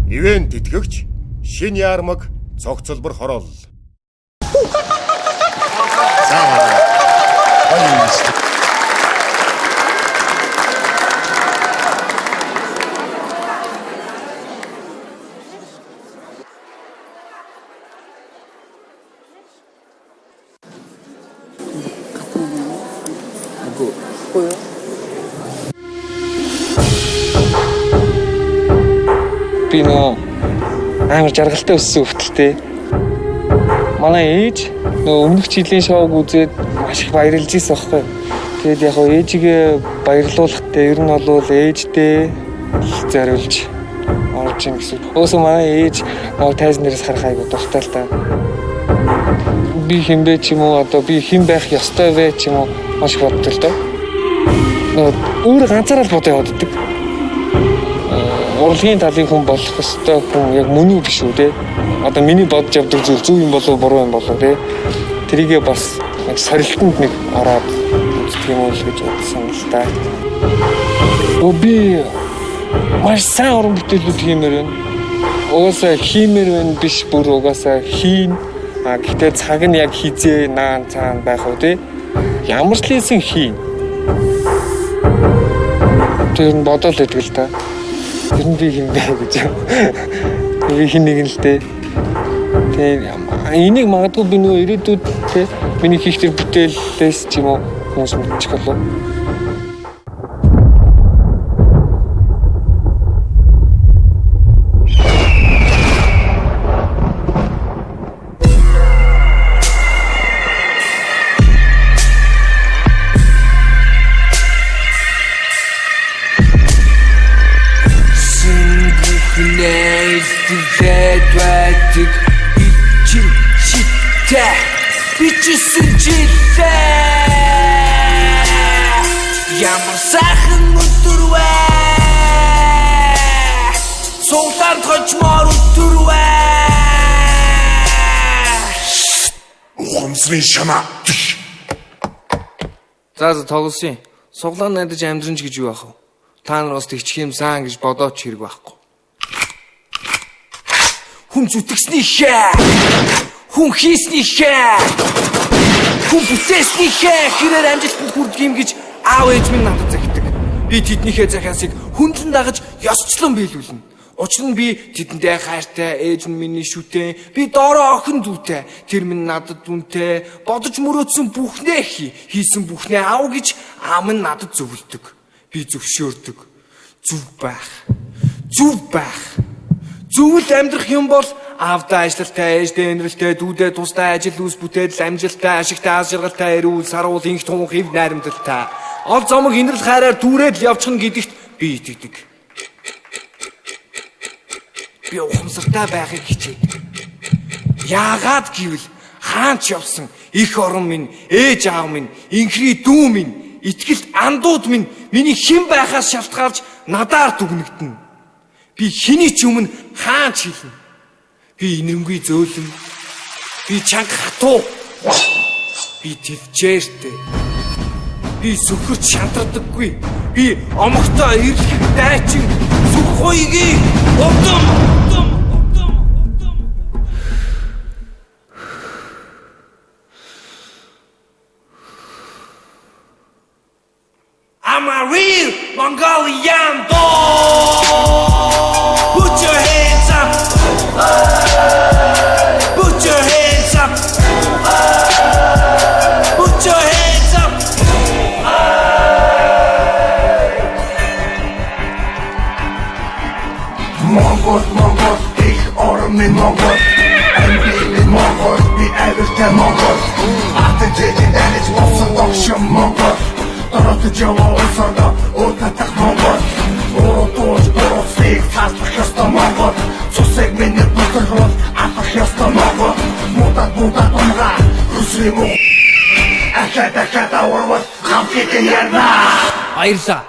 Ивент тэтгэгч Шин Ярмаг цогцлбор хороол. За гоё юм шүү дээ. Үгүй юу? Би нөө амар жаргалтай өссөн хөвгөлтэй. Манай ээж нөө өмнөх жилийн шоуг үзээд маш их баярлж ирсэн байхгүй. Тэгээд яг хөө ээжигээ баярлуулахдаа ер нь бол ээждээ л зориулж орж ийн гэсэн. Өөсөө манай ээж нөгөө тайзан дээрээс харах айгу дуртай л та. Би хэн бэ ч юм уу, одоо би хэн байх ёстой вэ ч юм уу маш их боддог л доо. Нөгөө өөр ганцаараа л бодоо яваад. Урлагийн талын хүн болох ёстой хүн яг мөн үү биш үү те? Одоо миний бодож явдаг зүйл зөв юм болов буруу юм болов те? Тэрийгээ бас нэг сорилтонд нэг ороод үздэг юм уу л гэж бодсон л та. Өө би маш сайн уран бүтээлүүд хиймээр байна. Угаасаа хиймээр байна биш, бүр угаасаа хийн. А гэхдээ цаг нь яг хизээ наан цаана байх уу те? Ямар ч лээсэн хийн. Тэр нь бодоол байдаг л та. Тэр нь би хэн бэ гэж. Би хэн нэг нь л дээ. Тэгээ энийг магадгүй би нөгөө ирээдүйд те миний хийх тэр бүтээлээс ч юм уу хүмүүс мэдчих болов. Байдаг ичин шитэ бичсэн жилээ. Ямар сайхан өдөр вэ? Сууланд хожмоор өдөр вэ? Ухамсарын шамаа. За за тоглосон. Суглаан найдаж амьдран ч гэж юу ах вэ? Та нар бас тэгчих юмсан гэж бодооч хэрэг байхгүй. Хүн зүтгэснийхээ, хүн хийснийхээ, хүн бүтээснийхээ хэрээр амжилтанд хүрдэг юм гэж аав ээж минь надад захидаг. Би тэднийхээ захиасыг хүндлэн дагаж ёсчлон биелүүлнэ. Учир нь би тэдэндээ хайртай, ээж нь миний шүтэн, би доороо охин дүүтэй. Тэр минь надад дүнтэй, бодож мөрөөдсөн бүхнээ хий, хийсэн бүхнээ ав гэж ам нь надад зөвлөдөг. Би зөвшөөрдөг. Зөв байх. Зөв байх. Зөвл амьдрах юм бол аавдаа ажилттай, ээждээ инрэлтэй, дүүдээ тустай, ажил үйлс бүтээл амжилттай, ашигтай, аз жаргалтай, эрүүл, саруул, инх тунх, хэв найрамдалтай. Ол зомог инрэл хайраар дүүрээд л явчихна гэдэгт би итгэдэг. Би ухамсартай байхыг хичээдэг. Яагаад гэвэл хаанч явсан их орон минь, ээж аав минь, инхри дүү минь, итгэлт андууд минь миний хэн байхаас шалтгаалж надаар дүгнэгдэнэ. Би хэний ч өмнө хаанч хэлнэ. Би инэрэнгүй зөөлөн. Би чанга хатуу. Би төвчээртэй. Би сөхөрч шантардаггүй. Би омогтой эрлэх дайчин сүх хуйгийн удам удам удам удам. I'm a real Mongolian boy. Put your hands up. Put your hands up. Put your hands up. Монгол, Монгол, их орон минь Монгол. Аймгийн минь Монгол, би авиртай Монгол. Атын тэжин даниж болсон догшин Монгол. Доротож яваа улсордоо уур татах Монгол. Уруу дууж буруутсныг цааслах ёстой Монгол. Цусыг миний бутархуул алах ёстой Монгол. Муудад муудад унгаа хөсрийн муу. Ахад ахад аварвал хамтыг ярна. Баярлалаа.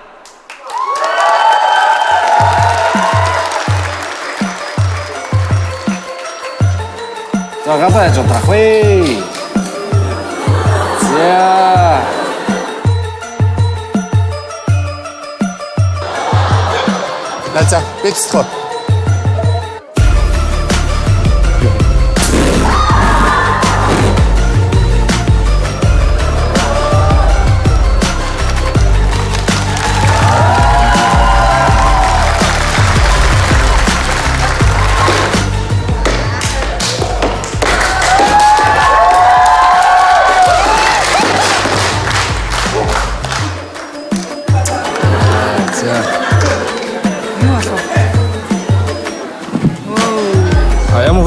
За галаа яаж унтраах вэ? За. За би туслах уу?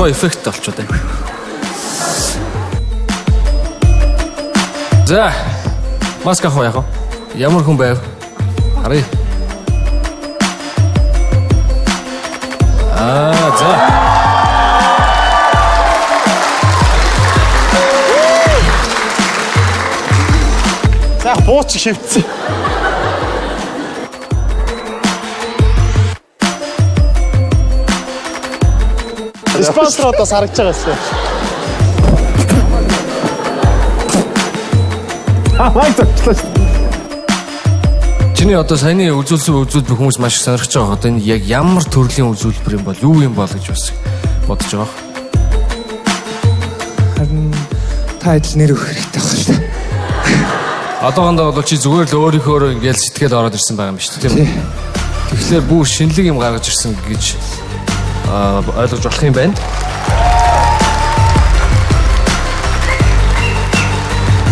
Амар гоё эффект болчиход байна. За. Маск авах уу яах вэ? Ямар хүн байв? Харъя. Аа, за. За бууч хөвцсөн. Спонсор одоо саргаж байгаа шүү. Хамаг зочлоо шүү. Чиний одоо саяны үзүүлсэн үзүүлбэр хүмүүс маш их сонирхож байгаа. Одоо энэ яг ямар төрлийн үзүүлбэр юм бол, юу юм бол гэж бас бодож байгаа. Харин та адил нэр өгөх хэрэгтэй байх л та. Одоохондоо бол чи зүгээр л өөрийнхөөрөө ингээл сэтгэл ороод ирсэн байгаа юм шүү дээ, тийм үү? Тэгэхээр бүр шинэлэг юм гаргаж ирсэн гэж ойлгож болох юм байна.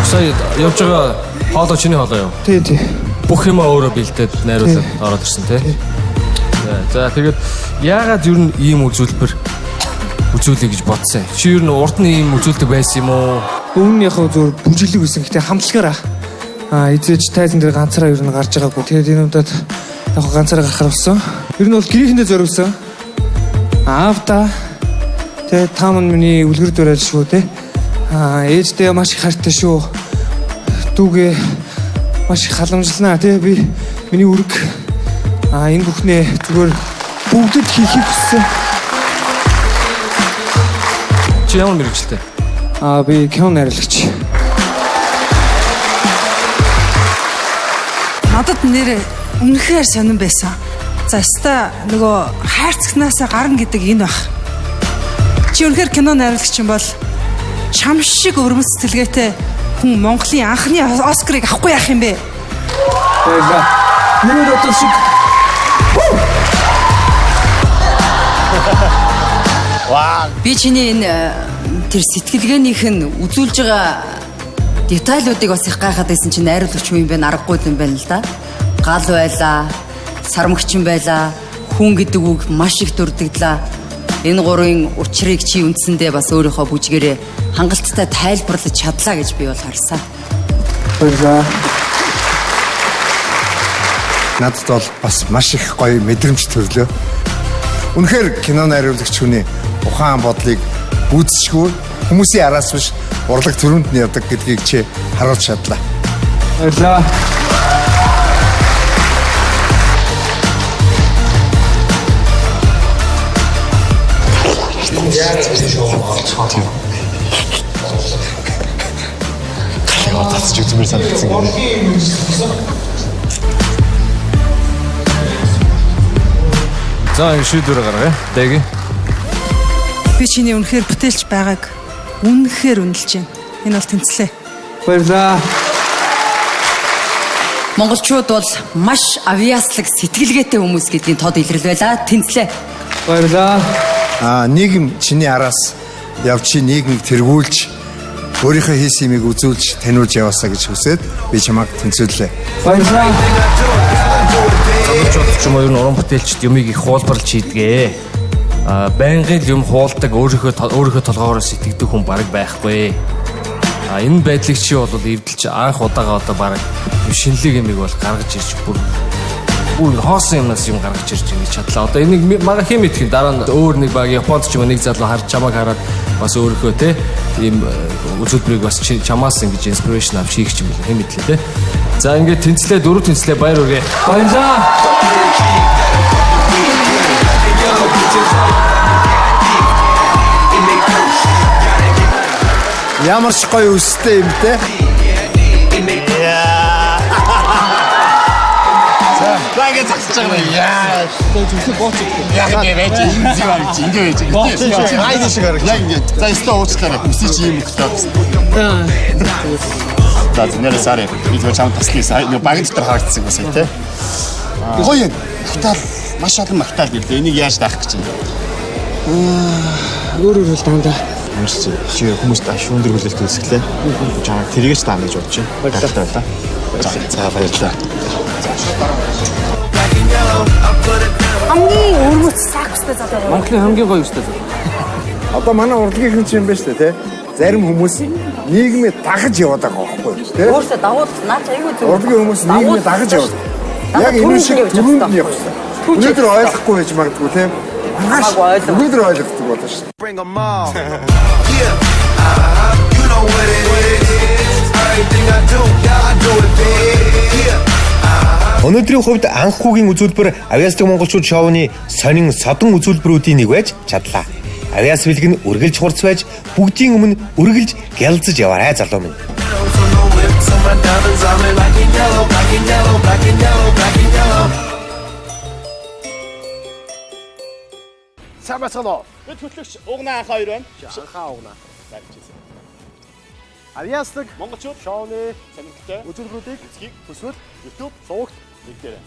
Сая явж байгаа хоолой чиний хоолой юу? Тий, тий. Бүх юмаа өөрөө бэлдээд найруулад ороод ирсэн тий. За тэгээд яагаад ер нь ийм үзүүлбэр үзүүлэе гэж бодсон юм? Чи ер нь урд нь ийм үзүүлдэг байсан юм уу? Өмнө нь яг зөв бүжиглэг байсан. Гэтэ хамтлагаараа эзэж тайзан дээр ганцаараа ер нь гарч байгаагүй. Тэгээд энэ удаад яг ганцаараа гарахар болсон. Ер нь бол гэрээхэндээ зориулсан. Аавда тэгээд та мань миний үлгэр дуурайл шүү те. Ээждээ маш их хайртай шүү. Дүүгээ маш их халамжлана те. Би миний үүрэг энэ бүхнээ зүгээр бүгдэд хийхийг хүссэн. Чи ямар мэргэжилтэй? Би кино найруулагч. Надад нэр үнэхээр сонирн байсан. За өстой нөгөө хайрцагнаасаа гарна гэдэг энэ баг. Чи үнэхээр кино найруулагч юм бол чам шиг өрмөц сэтгэлгээтэй хүн Монголын анхны Оскарыг авахгүй яах юм бэ? Баярлалаа. Нэр одоо шиг. Би чиний энэ тэр сэтгэлгээнийх нь үзүүлж байгаа детайлуудыг бас их гайхаад байсан чинь найруулагч хүн юм байна, аргагүй юм байна л да. Гал байлаа, сармагчин байлаа, хүн гэдэг үг маш их дурдлагдлаа. Энэ гурвын учрыг чи үндсэндээ бас өөрийнхөө бүжгээрээ хангалттай тайлбарлаж чадлаа гэж би бол харсан. Баярлалаа. Надад бол бас маш их гоё мэдрэмж төрлөө. Үнэхээр кино найруулагч хүний ухаан бодлыг гүйцэшгүй хүмүүсийн араас биш урлаг төрөнд нь явдаг гэдгийг чи харуулж чадлаа. Баярлалаа. Татчих үзмээр санагдсан юм. За ингэ шийдвэр гаргая. Дэги. Би чиний үнэхээр бүтээлч байгааг үнэхээр үнэлж байна. Энэ бол тэнцлээ. Баярлалаа. Монголчууд бол маш авьяаслаг сэтгэлгээтэй хүмүүс гэдгийг тод илрэл байлаа. Тэнцлээ. Баярлалаа. Нийгэм чиний араас явж чи нийгмийг тэргүүлж өөрийнхөө хийсэн юмыг үзүүлж таниулж яваасаа гэж хүсээд би чамайг тэнцвэрлээ. Баярлалаа. Залуучууд ч юм уу ер нь уран бүтээлчд юмыг их хуулбарлаж хийдгээ. Байнгын юм хуулдаг өөрийнхөө толгоогоороо сэтгэдэг хүн бараг байхгүй. Энэ байдлыг чи бол эвдэлж анх удаага одоо бараг шинэлэг юмыг бол гаргаж ирж бүр хоосон юмнаас юм гаргаж ирж ингэж чадлаа. Одоо энийг мага хэм мэдэх юм. Дараа нь өөр нэг баг Японд ч юм уу нэг залуу харж чамайг хараад бас өөрийнхөө те ийм үзүүлбэрийг бас чамаас ингэж инспирэшн авч хийх юм билээ. Хэм мэдлээ те. За ингээд тэнцлээ, дөрөв тэнцлээ, баяр хүргэе. Баярлалаа. Ямар ч гоё өстэй юм те. За ингэ засаж байгаа юм. Яа. Зүсээ бооч. Яг ингэ байж ийм зүй харагч ингэ байж. Хайд шиг харагч. Яг ингэ. За өстө уучлаарай. Өсөй чи ийм өгтөө. За нэрээ сарэ. Би зөв чам таслаа. Нэг багийн дотор харагдсан юм шиг те. Гоё юм. Магтаал маш олон магтаал гэлээ. Энийг яаж даах гэж байна? Өөр өөр л дандаа. Ямар ч чи хүмүүст ашиг өндөр хүлээлт үүсгэлээ. Чамайг тэргэж таана гэж бодож байна. Баярлалаа. За баярлалаа. Хамгийн өрмөц сакстай залуу. Монголын хамгийн гоё өстэй залуу. Одоо манай урлагийнхэн ч юм байна шүү дээ, тэ? Зарим хүмүүс нийгмээ дагаж яваад байгаа байхгүй юу, тэ? Өөртөө дагуулсан. Наа чи айгүй зөв. Урлагийн хүмүүс нийгмээ дагаж яваад. Яг энэ шиг түрүүнд нь явах хэрэгтэй. Өнөөдөр ойлгохгүй байж магадгүй, тэ? Маргааш өнөөдөр ойлгодог болно шүү. Bring 'em all. Yeah, you know what it is. Everything I do, yeah, I do it big. Yeah. Өнөөдрийн хувьд Анхгүйгийн үзүүлбэр авьяасдаг монголчууд шоуны сонин содон үзүүлбэрүүдийн нэг байж чадлаа. Авьяас бэлэг нь үргэлж хурц байж бүгдийн өмнө үргэлж гялзаж яваарай залуу минь. From the whip to my diamonds, I'm in black and yellow, black and yellow, black and yellow, black and yellow. Сайн байцгаана уу? Бид хөтлөгч Угнаа анхаа хоёр байна. Анхаа Угнаа. Барьчихсан. Авьяаслаг монголчууд шоуны сонирхолтой үзүүлбэрүүдийг үзхийг хүсвэл YouTube сувагт нэгдээрэй.